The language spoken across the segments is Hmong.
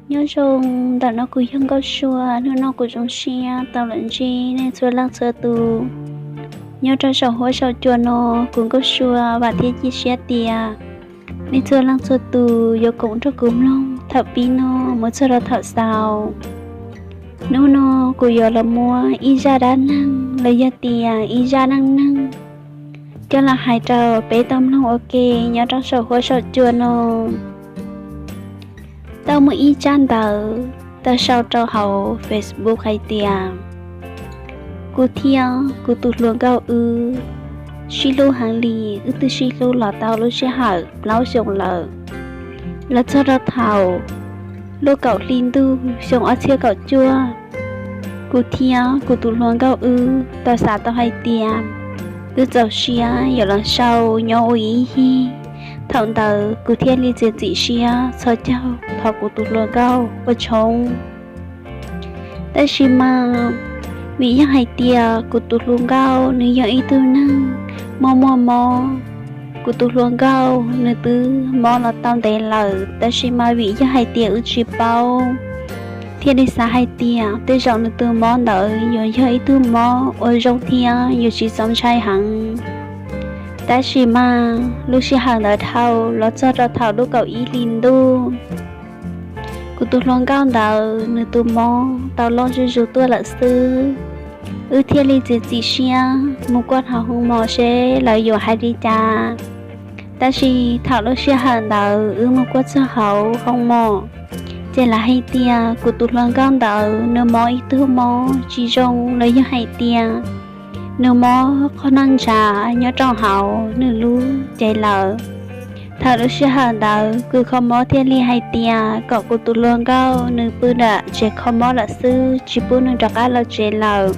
Nyob zoo, ntawm no kuv yog Nkauj Sua. Hnub no kuv zoo siab tau los ntsib nej txhua leej txhua tus nyob rau saum huab saum cua no. Kuv Nkauj Sua vam thiab cia siab tias nej txhua leej txhua tus yuav koom nrog kuv mloog thaum pib no mus txog rau thaum xaus. Hnub no kuv yuav los muab ib zaj dab neeg los yog tias ib zaj neej neeg coj los hais rau peb tau mloog ua ke nyob rau saum huab saum cua no. Tau muaj ib tsab ntawv tau sau rau hauv Facebook hais tias, kuv thiab kuv tus hluas nkauj wb sib hlub heev li, wb twb sib hlub los tau lub sij hawm plaub xyoos lawm. Los txog rau thaum lub kaum hli ntuj xyoo ob txhiab kaum cuaj, kuv thiab kuv tus hluas nkauj wb tau xav tau hais tias wb txaus siab yuav los sau nyob ua ib yig. Thaum ntawd kuv thiaj li txiav txim siab txhos caug thov kuv tus hluas nkauj ua tshoob. Tab sis mas vim yog hais tias kuv tus hluas nkauj nws yog ib tug neeg mob muaj mob, kuv tus hluas nkauj nws twb mob los tau ntev lawm, tab sis mas vim yog hais tias wb tsis paub, thiaj li xav hais tias tej zaum nws tus mob ntawd yuav yog ib tug mob uas zoo thiab yuav tsis txaus ntshai heev. Tab sis mas lub sij hawm ntawd dhau los txog rau thaum lub kaum ib hli ntuj, kuv tus hluas nkauj ntawd nws tus mob tau loj zuj zus tuaj lawm xwb. Wb thiaj li txiav txim siab mus kuaj hauv hoo mos seb lawv yuav hais li cas. Tab sis thaum lub sij hawm ntawd wb mus kuaj txog hauv hoo mos, ces lawv hais tias kuv tus hluas nkauj ntawd nws mob ib tug mob tsis zoo los yog hais tias nws mob qhov noj ntshav nyob rau hauv nws lub cev lawm. Thaum lub sij hawm ntawd kws kho mob thiaj li hais tias kom kuv tus hluas nkauj nws pw nram tsev kho mob lawm xwb, tsis pub nws rov qab los tsev lawm.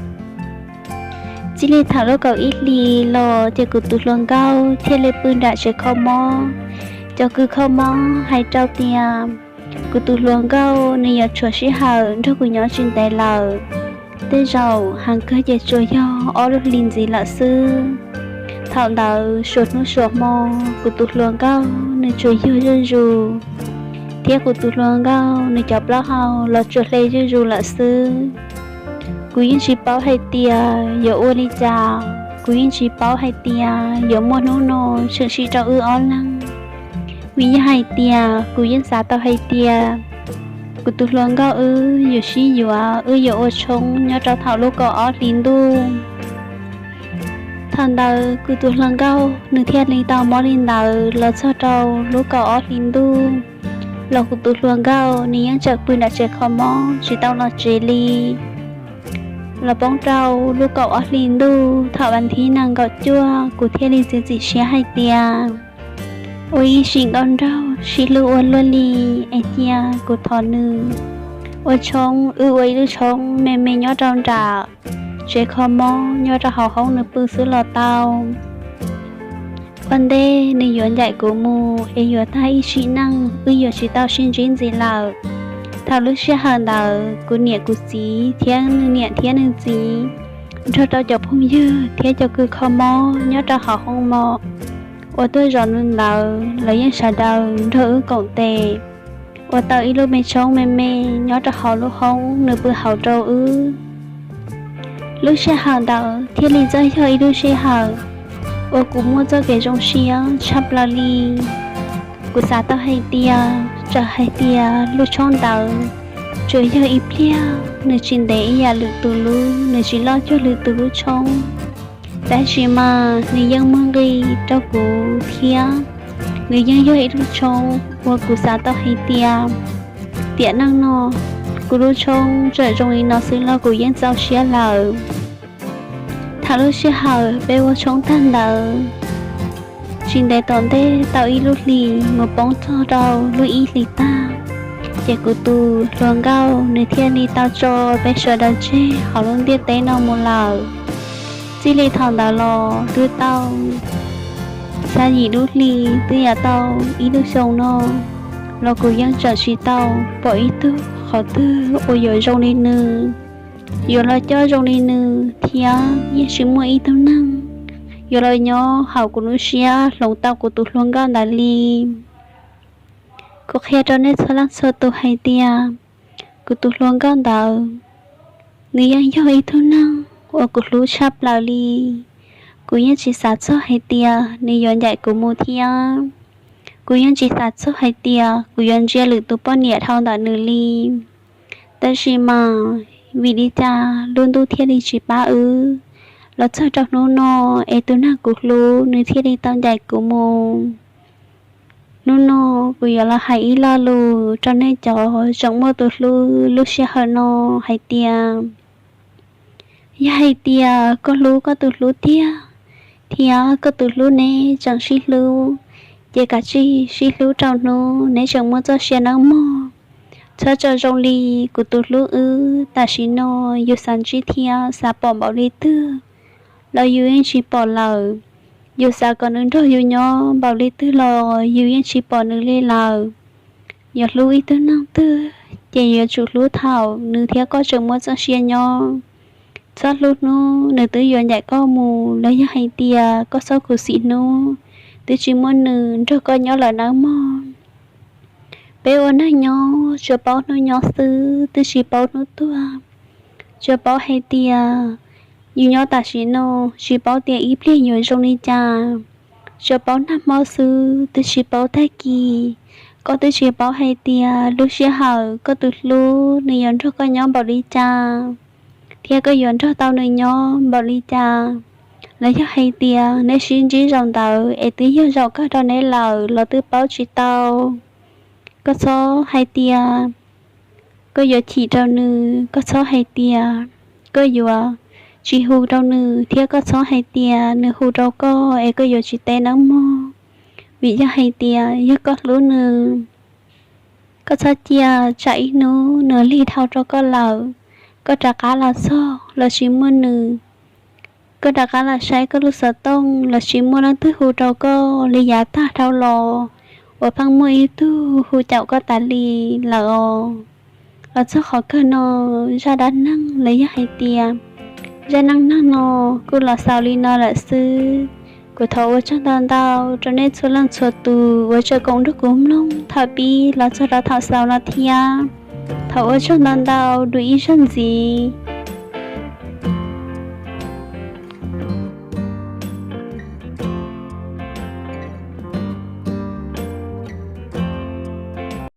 Txij li thaum lub kaum ib hli los ces kuv tus hluas nkauj thiaj li pw nram tsev kho mob. Cov kws kho mob hais rau tias kuv tus hluas nkauj nws yuav tshuav sij hawm nrog kuv nyob tsis ntev lawm. Tej zaum heev kawg ces tsuas yog ob lub hlis ntxiv lawm xwb. Thaum ntawd suav hnub suav hmo kuv tus hluas nkauj nws tsuas yug zuj zus, thiab kuv tus hluas nkauj nws cov plaub hau los tsuas hle zuj zus lawm xwb. Kuv yeej tsis paub hais tias yuav ua li cas, kuv yeej tsis paub hais tias yuav muaj hnub no tshwm sim rau wb ob leeg. Vim yog hais tias kuv yeej xav tau hais tias kuv tus hluas nkauj wb yuav sib yuav, wb yuav ua tshoob nyob rau thaum lub kaum ob hlis ntuj. Thaum ntawd kuv tus hluas nkauj nws thiaj li tau mob li ntawd los txog rau lub kaum ob hlis ntuj, los kuv tus hluas nkauj nws yeej tseem pw nram tsev kho mob tsis tau los tsev li. Los poob rau lub kaum ob hlis ntuj thaum vas thib nees nkaum cuaj, kuv thiaj li txiav txim siab hais tias ua ib sim nkauj nraug sib hlub ua luaj li, es cia kuv thov nws ua tshoob, wb ua ib lub tshoob me me nyob rau nram tsev kho mob nyob rau hauv hoob nws pw xwb los tau. Ua ntej nws yuav ncaim kuv mus es yuav tag ib sim neej wb yuav tsis tau sib ntsib ntxiv lawm. Thaum lub sij hawm ntawd kuv niam kuv txiv thiab nws niam thiab nws txiv nrog rau cov phooj ywg thiab cov kws kho mob nyob rau hauv hoo mos uas tuaj zov nws ntawd, lawv yeej sawv daws nrog wb koom tes ua tau ib lub me tshoob me me nyob rau hauv lub hoob nws pw hauv rau wb. Lub sij hawm ntawd thiaj li txawj yog ib lub sij hawm uas kuv muaj txoj kev zoo siab tshaj plaws li. Kuv xav tau hais tias, txawm hais tias lub tshoob ntawd tsuas yog ib pliag, nws tsis ntev ib yam lwm tus lub, nws tsis loj cuag lwm tus lub tshoob, tab sis mas nws yeej muaj nqis rau kuv thiab. Nws yeej yog ib lub tshoob uas kuv xav tau hais tias, tiam neej no kuv lub tshoob tseem zoo li no xwb los kuv yeej txaus siab lawm. Thaum lub sij hawm peb ua tshoob tag ntawd, tsis ntev tom ntej tau ib lub hlis mus poob txog rau lub ib hlis tag, ces kuv tus hluas nkauj nws thiaj li tau tso peb sawv daws tseg hauv lub ntiaj teb no mus lawm. Txij li thaum ntawd los twb tau xya yim lub hli, twb yog tau ib lub xyoo no los kuv yeej tseem tsis tau pom ib tug qhov twg uas yuav zoo li nws, yuav los coj zoo li nws, thiab yeej tsis muaj ib tug neeg yuav los nyob hauv kuv lub siab hloov tau kuv tus hluas nkauj ntawd li. Kuv qhia rau nej txhua leej txhua tus hais tias kuv tus hluas nkauj ntawd, nws yeej yog ib tug neeg uas kuv hlub tshaj plaws li. Kuv yeej tsis xav txog hais tias nws yuav ncaim kuv mus thiab. Kuv yeej tsis xav txog hais tias kuv yuav ntsia lwm tus poj niam dhau ntawm nws li. Tab sis mas vim li cas lub ntuj thiaj li tsis pab wb, los txog rau hnub no es tus neeg kuv hlub nws thiaj li tau ncaim kuv mus. Hnub no kuv yuav los hais ib lo lus rau nej cov tseem muaj tus hlub lub sij hawm no hais tias, yog hais tias koj hlub koj tus hlub tiag, thiab koj tus hlub neb tseem sib hlub, ces kav tsij sib hlub rau hnub neb tseem muaj txoj sia nawb mog. Txhob tso zoo li kuv tus hlub wb tam sim no, yus xav ntsib thiab xav pom npaum li twg los yus yeej tsis pom lawm. Yus xav kom nws nrog yus nyob npaum li twg los yus yeej tsis pom nws li lawm. Yuav hlub ib tug neeg twg ces yuav tsum hlub thaum nws thiab koj tseem muaj txoj sia nyob. Txhob hlub hnub nws twb yuav ncaim koj mus los yog hais tias koj txhob khuv xim hnub twb tsis muaj nws nrog koj nyob lawm nawb mog. Peb ua neeg nyob tsuas paub hnub nyob xwb twb tsis paub hnub tuag, tsuas paub hais tias yus nyob tam sim no, tsis paub tias ib pliag yuav zoo li cas. Tsuas paub nag hmo xwb twb tsis paub tag kis. Koj twb tsis paub hais tias lub sij hawm koj tus hlub nws yuav nrog koj nyob npaum li cas, thiab koj yuav nrog tau nws nyob npaum li cas. Los yog hais tias neb sib ntsib zaum ntawd es twb yog zaum kawg rau neb lawm los twb paub tsis tau. Koj txhob hais tias koj yuav chim rau nws, koj txhob hais tias koj yuav tsis hu rau nws, thiab koj txhob hais tias nws hu rau koj es koj yuav tsis teb nawb mog. Vim yog hais tias yog koj hlub nws, koj txhob cia tsam ib hnub nws lig dhau rau koj lawm, koj rov qab los txog los tsis muaj nws, koj rov qab los saib koj lub xov tooj los tsis muaj leej twg hu rau koj li yav tag dhau los uas pheej muaj ib tug hu caum koj tas li lawm os. Los txog qhov kawg no, zaj dab neeg los yog hais tias zaj neej neeg no kuj los xaus li no lawm xwb. Kuv thov ua tsaug ntau ntau rau nej txhua leej txhua tus uas tseem koom nrog kuv mloog thaum pib los txog rau thaum xaus no thiab. Thov ua tsaug ntau ntau dua ib zaug ntxiv.